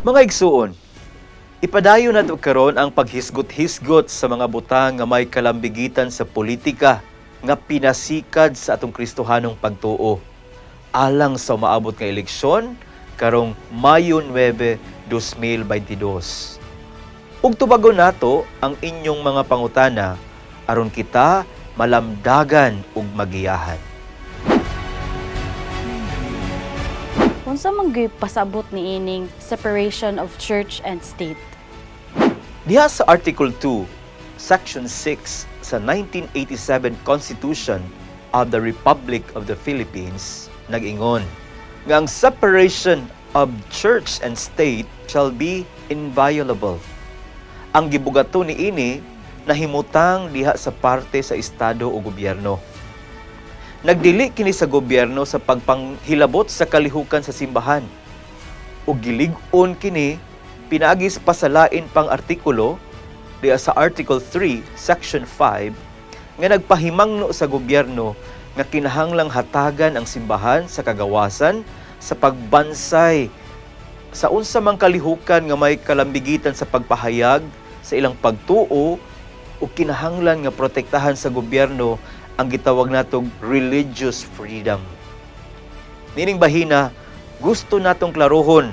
Mga igsuon, ipadayon nato karon ang paghisgot-hisgot sa mga butang nga may kalambigitan sa politika nga pinasikad sa atong Kristohanong pagtuo alang sa umaabot nga eleksyon karong Mayo 9, 2022. Ug tubagon nato ang inyong mga pangutana aron kita malamdagan ug magiyahan. Unsa man gyud pasabot niining separation of church and state? Diha sa Article 2, Section 6 sa 1987 Constitution of the Republic of the Philippines, nag-ingon nga ang separation of church and state shall be inviolable. Ang gibugato niini nahimutang diha sa parte sa estado o gobyerno. Nagdili kini sa gobyerno sa pagpanghilabot sa kalihukan sa simbahan ug gilig-on kini pinaagi sa pasalain pang artikulo diha sa Article 3, Section 5 nga nagpahimangno sa gobyerno nga kinahanglang hatagan ang simbahan sa kagawasan sa pagbansay sa unsa mang kalihukan nga may kalambigitan sa pagpahayag sa ilang pagtuo ug kinahanglan nga protektahan sa gobyerno ang gitawag natong religious freedom. Nining bahina, gusto natong klarohon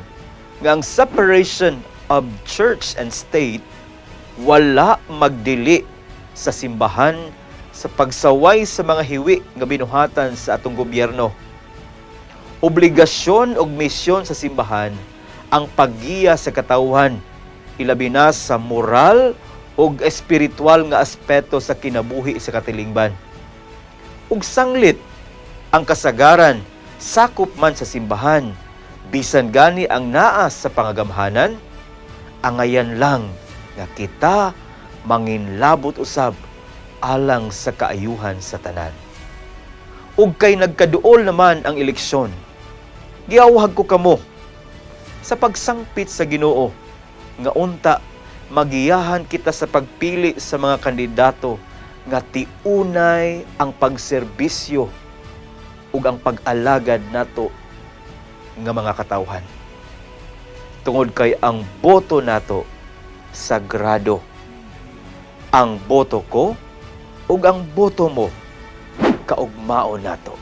nga ang separation of church and state wala magdili sa simbahan sa pagsaway sa mga hiwi nga binuhatan sa atong gobyerno. Obligasyon ug misyon sa simbahan ang paggiya sa katawhan, ilabi na sa moral ug espiritual nga aspeto sa kinabuhi sa katilingban. Ug sanglit ang kasagaran sakop man sa simbahan, bisan gani ang naa sa pangagamhanan, angayan lang nga kita manginlabot usab alang sa kaayuhan sa tanan. Ug kay nagkaduol naman ang eleksyon, giawhag ko kamo sa pagsangpit sa Ginoo nga unta magiyahan kita sa pagpili sa mga kandidato nga tiunay ang pagserbisyo ug ang pag-alagad nato nga mga katawhan. Tungod kay ang boto nato sagrado. Ang boto ko ug ang boto mo kaugmaon nato.